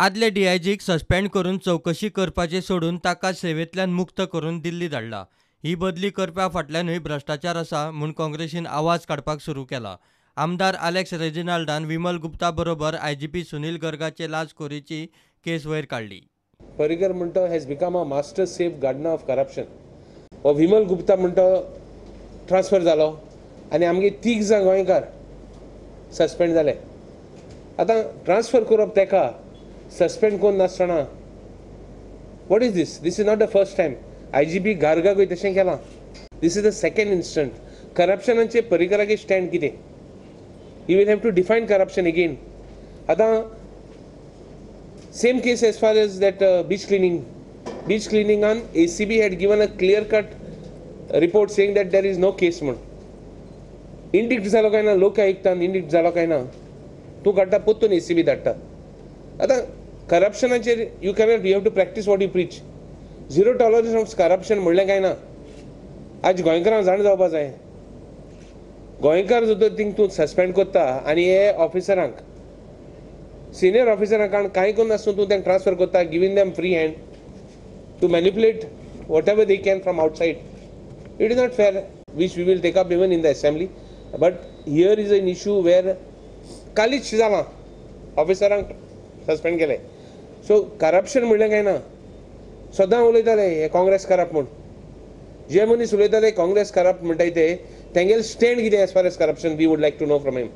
आदले डीआयजीक सस्पेंड करून चवकशी करपाचे सोडून ताका सेवेंतल्यान मुक्त करून दिल्ली धाडला. ही बदली करपा फाटल्यानूय भ्रश्टाचार आसा म्हूण काँग्रेसीन आवाज काडपाक सुरू केला. आमदार आलेक्स रेजिनाल्डान विमल गुप्ता बरोबर आयजीपी सुनील गर्गाचे लांचखोरीची केस वयर काडली. Parrikar म्हणटो has become a master safe gardener of corruption. हो विमल गुप्ता म्हणटो ट्रान्सफर जालो आनी आमगे 3 जाण गोंयकार सस्पेंड जाले. आतां ट्रान्सफर करप तेका सस्पेंड करून नासतना, what is this? This is not the first time. IGP गार्गाकूय तशें केलां. This is the second instant. करप्शनाचे पर्रीकरागे stand कितें? You will have to define corruption again. आतां same case as far as that beach cleaning. Beach क्लिनिंगान ACB had given a clear cut report saying that there is no case म्हूण. Indict जालो काय ना, लोक आयुक्तान indict जालो काय ना, तूं काडटा परतून एसीबी धाडटा. आतां करप्शनाचेर you cannot, you have to practice what you preach. Zero tolerance of corruption म्हणलें काय ना, आज गोंयकारांक जाण जावपा जाय. गोंयकार जर थिंग तूं सस्पेंड करता आनी हे ऑफिसरांक, सिनियर ऑफिसरांक कारण कांय करून नासतना तूं तांकां ट्रान्सफर करता, giving them free hand to manipulate whatever they can from outside. It is not fair, which we will take up even in the assembly. But here is an issue where कालीच जालां, ऑफिसरांक suspend केलें. So corruption म्हणलें काय ना, सदां उलयताले हे Congress corrupt म्हूण. जे मनीस उलयताले काँग्रेस करप्ट म्हणटाय ते तेंगेले स्टँड कितें as far as corruption, we would like to know from him.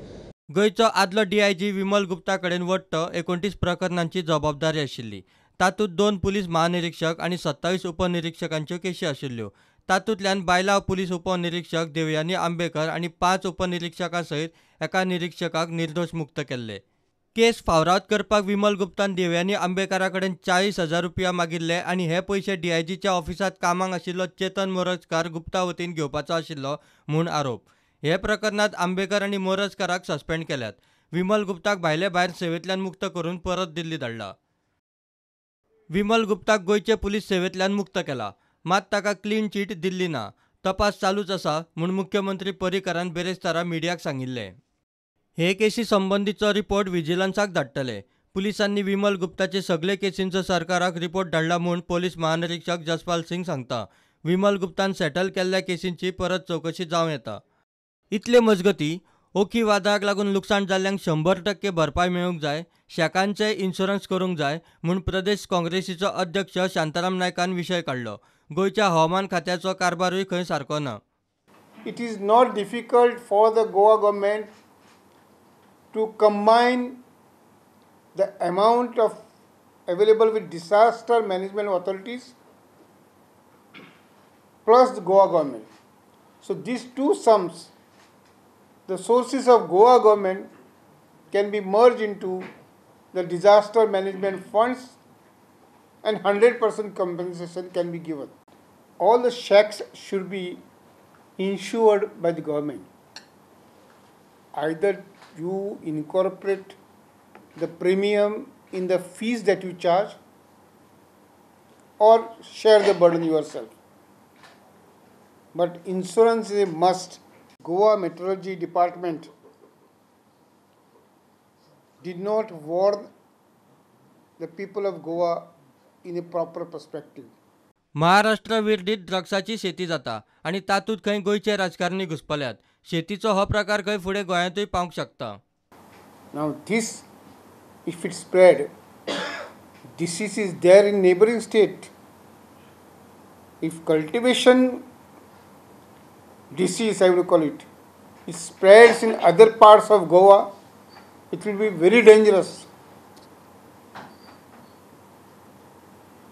गोंयचो आदलो डीआयजी विमल गुप्ता कडेन वट्ट 29 प्रकरणांची जबाबदारी आशिल्ली. तातूंत 2 पुलीस महानिरीक्षक आनी 27 उपनिरीक्षकांच्यो केशी आशिल्ल्यो. तातूंतल्यान बायलां पुलीस उपनिरीक्षक देवयानी आंबेकर आनी 5 उपनिरीक्षकां सयत एका निरीक्षकाक निर्दोश मुक्त केल्ले. केस फावराद करपाक विमल गुप्तान देवयानी आंबेकरा कडेन 40,000 रुपया मागिल्ले आनी हे पयशे डीआयजीच्या ऑफिसांत कामाक आशिल्लो चेतन मोरजकार गुप्ता वतीन घेवपाचो आशिल्लो म्हूण आरोप. हे प्रकरणांत आंबेकर आनी मोरजकाराक सस्पेंड केल्यात. विमल गुप्ताक भायले भायर सेवेंतल्यान मुक्त करून परत दिल्ली धाडला. विमल गुप्ताक गोंयचे पुलीस सेवेंतल्यान मुक्त केला, मात ताका क्लीन चीट दिल्ली ना. तपास चालूच आसा म्हूण मुख्यमंत्री पर्रीकरान बेरेस्तारा मिडियाक सांगिल्लें. हे केशी संबंदीचो रिपोर्ट विजिलन्साक धाडटले. पुलिसांनी विमल गुप्ताचे सगळे केसींचो सरकाराक रिपोर्ट धाडला म्हूण पोलीस महानिरीक्षक जसपाल सिंग सांगता. विमल गुप्तान सेटल केल्ल्या केसींची परत चवकशी जावं येता. इतले मजगती ओखी वादळाक लागून लुकसाण जाल्ल्यांक 100% भरपाय मेळूंक जाय, शेकांचें इन्शुरन्स करूंक जाय म्हूण प्रदेश काँग्रेसीचो अध्यक्ष शांताराम नायकान विशय काडलो. गोंयच्या हवामान खात्याचो कारभारूय खंय सारको ना. It is not difficult for the Goa government to combine the amount of available with disaster management authorities plus the Goa government. So these two sums, the sources of Goa government can be merged into the disaster management funds and 100% compensation can be given. All the shacks should be insured by the government. Either you incorporate the premium in the fees that you charge or share the burden yourself. But insurance is a must. Goa Meteorology Department did not warn the people of Goa in a proper perspective. Maharashtra विर्डीत ड्रग्साची शेती जाता आनी तातूंत खंय गोंयचे राजकारणी घुसपल्यात. शेतीचो हो प्रकार खंय फुडें गोंयांतूय पावंक शकता. Now this, if it spread, disease is there in neighboring state. If cultivation disease, I would call it, it spreads in other parts of Goa, it will be very dangerous.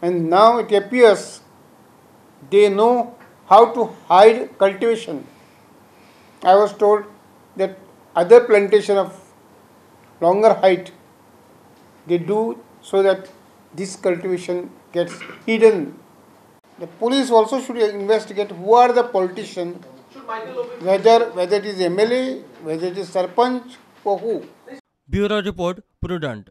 And now it appears they know how to hide cultivation. I was told that other plantation of longer height they do so that this cultivation gets hidden. The police also should investigate who are the politicians, whether it is MLA, whether it is Sarpanch or who. Bureau Report, Prudent.